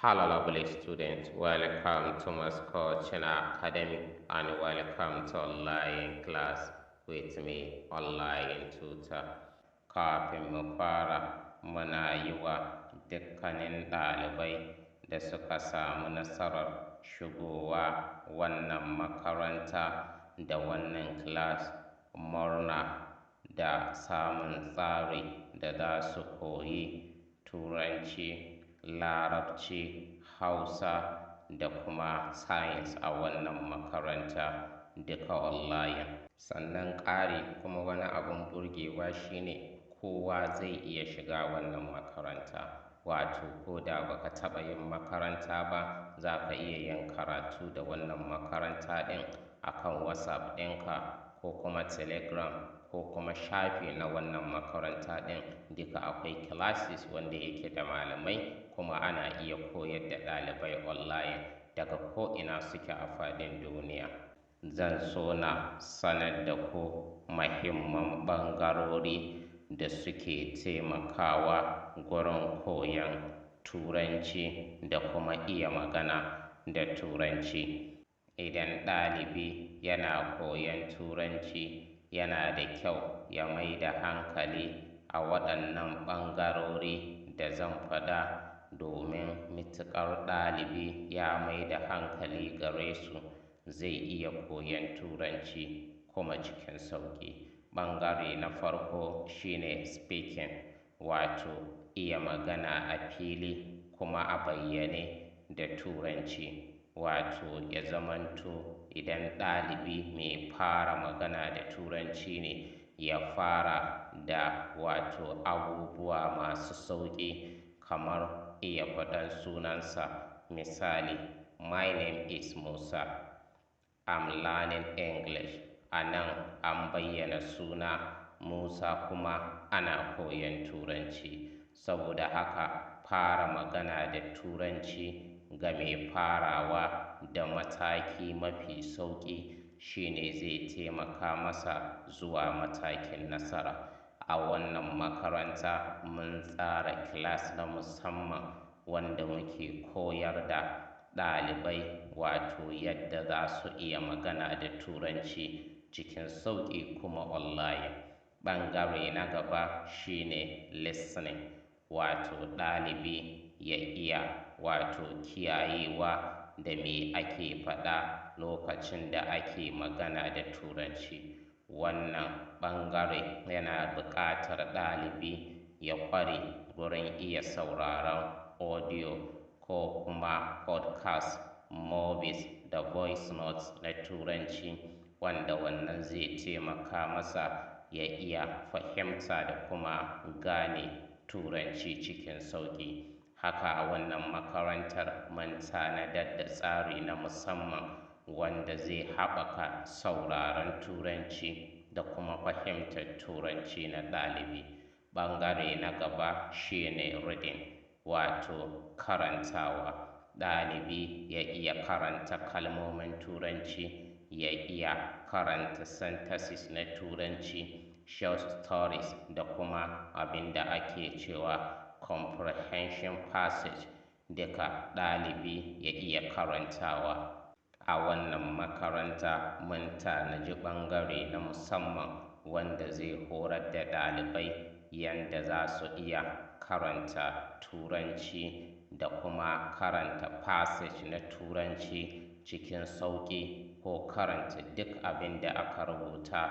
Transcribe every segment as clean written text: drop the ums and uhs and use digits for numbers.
Hello, lovely students. Welcome to Moscow Channel Academy and welcome to online class with me, online tutor. Kafin mu fara, muna yi wa dukkanin ɗalibai da suka samu nasarar shigowa wannan makaranta da wannan class murna da samun tsari da za su koyi Turanci, Larabci, Hausa da kuma Science a wannan makaranta duka online. Sannan ƙari kuma wani abun burgewa shine kowa zai iya shiga wannan makaranta. Wato ko da baka taɓa yin makaranta ba, za ka iya yin karatu da wannan makaranta ɗin akan WhatsApp ɗinka ko kuma Telegram ko kuma shafi na wannan makaranta ɗin. Duka akwai classes wanda yake da malamai, kuma ana iya koyar da ɗalibai online daga ko'ina suke a faɗin duniya. Zan so na sanar da ku mahimman ɓangarori da suke taimakawa gurin koyon Turanci da kuma iya magana da Turanci. Idan ɗalibi yana koyon Turanci, yana da kyau ya mai da hankali a waɗannan ɓangarori da zan faɗa, domin matuƙar ɗalibi ya mai da hankali gare su, zai iya koyon Turanci kuma cikin sauƙi. Ɓangare na farko shine speaking, wato iya magana a fili kuma a bayyane da Turanci. Wato ya zamanto idan ɗalibi mai fara magana da Turanci ne, ya fara da wato abubuwa masu sauƙi kamar iya faɗan sunansa. Misali, "My name is Musa. I'm learning English." A nan an bayyana suna Musa kuma ana koyon Turanci. Saboda haka, fara magana da Turanci ga mai farawa da mataki mafi sauƙi shine zai taimaka masa zuwa matakin nasara. A wannan makaranta mun tsara class na musamman wanda muke koyar da ɗalibai wato yadda za su iya magana da Turanci cikin sauƙi kuma online. Ɓangare na gaba shine listening, wato ɗalibi ya iya wato kiyayewa da me ake faɗa lokacin da ake magana da Turanci. Wannan ɓangare yana buƙatar ɗalibi ya ƙware wurin iya sauraron audio ko kuma podcast, movies da voice notes na Turanci, wanda wannan zai taimaka masa ya iya fahimta da kuma gane Turanci cikin sauƙi. Haka a wannan makarantar mun tanadar da tsari na musamman wanda zai haɓaka sauraron Turanci da kuma fahimtar Turanci na ɗalibi. Ɓangare na gaba shine reading, wato karantawa. Ɗalibi ya iya karanta kalmomin Turanci, ya iya karanta sentences na Turanci, short stories da kuma abin da ake cewa comprehension passage, duka ɗalibi ya iya karantawa. A wannan makaranta mun tanaji ɓangare na musamman wanda zai horar da ɗalibai yanda za su iya karanta Turanci da kuma karanta passage na Turanci cikin sauƙi, ko karanta duk abin da aka rubuta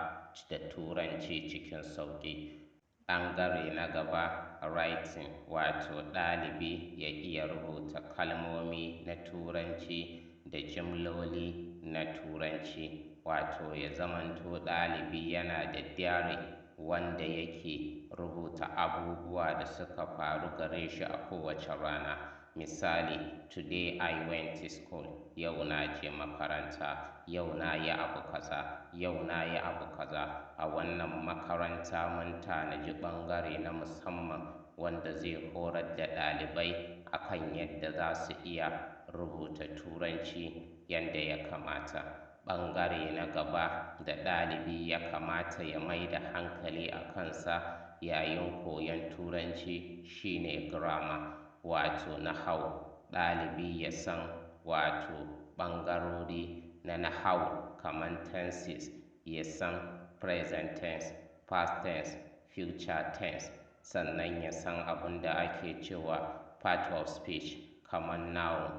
da Turanci cikin sauƙi. Ɓangare na gaba, writing, wato ɗalibi ya iya rubuta kalmomi na Turanci da jimloli na Turanci. Wato ya zamanto ɗalibi yana da diary wanda yake rubuta abubuwa da suka faru gare shi a kowace rana. Misali, "Today I went to school." Yau na je makaranta. Yau na yi abu kaza. Yau na yi abu kaza. A wannan makaranta mun tanaji ɓangare na musamman wanda zai horar da ɗalibai akan yadda za su iya rubuta Turanci yanda ya kamata. Ɓangare na gaba da ɗalibi ya kamata ya mai da hankali a kansa yayin koyon Turanci shine grammar, wato nahawu. Ɗalibi ya san wato ɓangarori na nahawu kamar tenses, ya san present tense, past tense, future tense, sannan ya san abin da ake cewa part of speech kamar noun,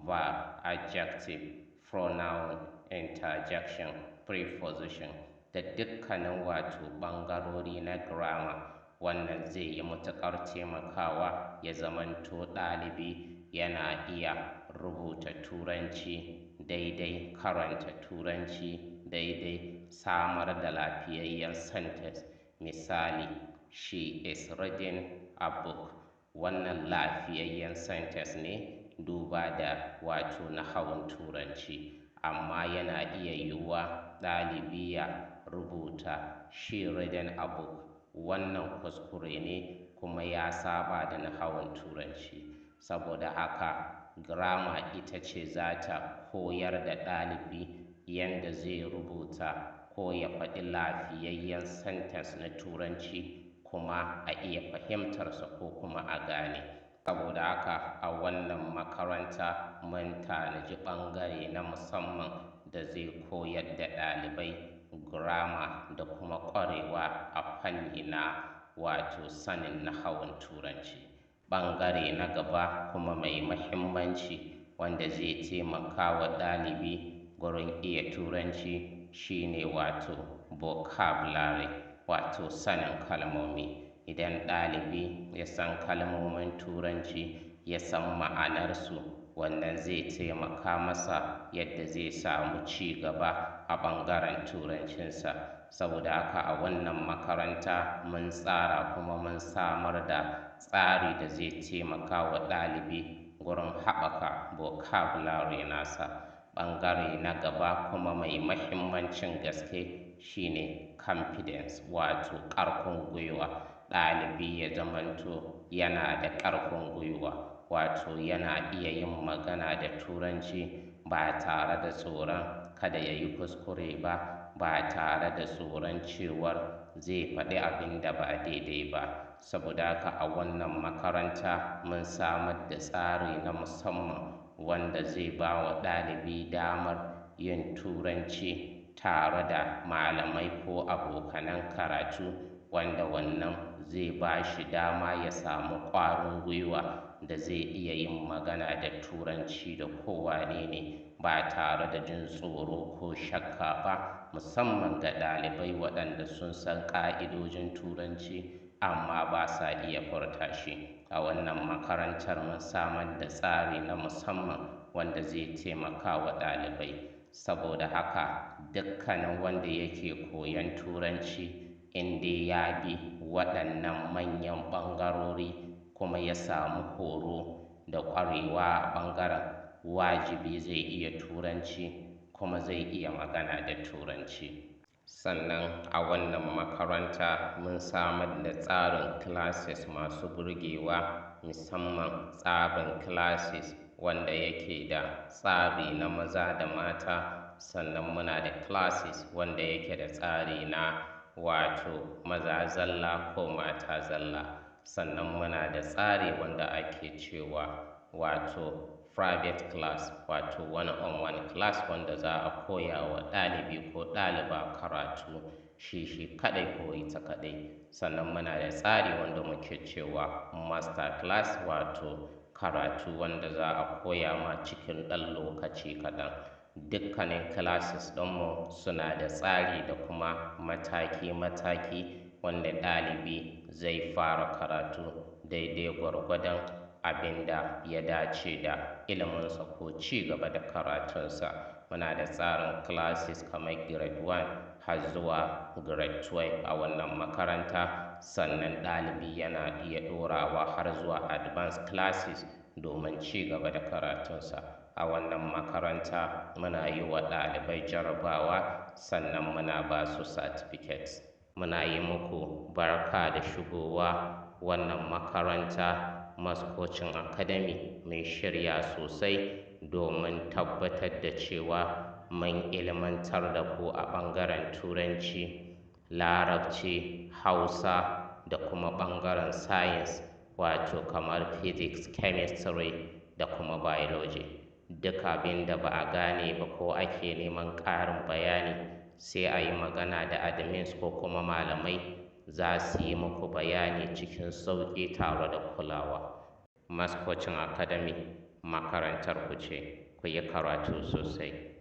verb, adjective, pronoun, interjection, preposition da dukkanin wato ɓangarori na grammar. Wannan zai yi matuƙar taimakawa ya zamanto ɗalibi yana iya rubuta Turanci daidai, karanta Turanci daidai, samar da lafiyayyen sentence. Misali, "She is reading a book." Wannan lafiyayyen sentence ne duba da wato nahawun Turanci, amma yana iya yiwuwa ɗalibi ya rubuta "she reading a book". Wannan kuskure ne kuma ya saba da nahawun Turanci. Saboda haka grammar ita ce za ta koyar da ɗalibi yanda zai rubuta ko ya faɗi lafiyayyen sentence na Turanci kuma a iya fahimtarsa ko kuma a gane. Saboda haka a wannan makaranta mun tanaji ɓangare na musamman da zai koyar da ɗalibai grammar da kuma ƙwarewa a fanni na wato sanin nahawun Turanci. Ɓangare na gaba kuma mai muhimmanci wanda zai taimaka wa ɗalibi gurin iya Turanci shine wato vocabulary, wato sanin kalmomi. Idan ɗalibi ya san kalmomin Turanci, ya san ma'anarsu, wannan zai taimaka masa yadda zai samu ci gaba a ɓangaren Turancinsa. Saboda haka a wannan makaranta mun tsara kuma mun samar da tsari da zai taimaka wa ɗalibi gurin haɓaka vocabulary nasa. Ɓangare na gaba kuma mai muhimmancin gaske shine confidence, wato ƙarfin gwiwa. Ɗalibi ya zamanto yana da ƙarfin gwiwa, wato yana iya yin magana da Turanci ba tare da tsoron kada ya yi kuskure ba, ba tare da tsoron cewar zai faɗi abin da ba daidai ba. Saboda haka a wannan makaranta mun samar da tsari na musamman wanda zai ba wa ɗalibi damar yin Turanci tare da malamai ko abokanan karatu, wanda wannan zai ba shi dama ya samu ƙwarin gwiwa da zai iya yin magana da Turanci da kowane ne ba tare da jin tsoro ko shakka ba, musamman ga ɗalibai waɗanda sun san ƙa'idojin Turanci amma ba sa iya furta shi. A wannan makarantar mun samar da tsari na musamman wanda zai taimaka wa ɗalibai. Saboda haka dukkanin wanda yake koyon Turanci, in dai ya bi waɗannan manyan ɓangarori kuma ya samu horo da ƙwarewa a ɓangaren, wajibi zai iya Turanci kuma zai iya magana da Turanci. Sannan a wannan makaranta mun samar da tsarin classes masu burgewa, musamman tsarin classes wanda yake da tsari na maza da mata. Sannan muna da classes wanda yake da tsari na wato maza zalla ko mata zalla. Sannan muna da tsari wanda ake cewa wato private class, wato one on one class, wanda za a koya wa ɗalibi ko ɗaliba karatu shi shi kaɗai ko ita kaɗai. Sannan muna da tsari wanda muke cewa master class, wato karatu wanda za a koya ma cikin ɗan lokaci kaɗan. Dukkanin classes ɗinmu suna da tsari da kuma mataki-mataki wanda ɗalibi zai fara karatu daidai gwargwadon abin da ya dace da iliminsa ko ci gaba da karatunsa. Muna da tsarin classes kamar grade 1 har zuwa grade 12 a wannan makaranta. Sannan ɗalibi yana iya ɗorawa har zuwa advanced classes domin ci gaba da karatunsa. A wannan makaranta muna yi wa ɗalibai jarabawa, sannan muna ba su certificates. Muna yi muku barka da shigowa wannan makaranta Mass Coaching Academy. Mun shirya sosai domin tabbatar da cewa mun ilmantar da ku a ɓangaren Turanci, Larabci, Hausa da kuma ɓangaren science, wato kamar physics, chemistry da kuma Biology. Duk abin da ba a gane ba ko ake neman ƙarin bayani, sai a yi magana da admins ko kuma malamai, za su yi muku bayani cikin sauƙi tare da kulawa. Mass Coaching Academy makarantar ku ce, ku yi karatu sosai.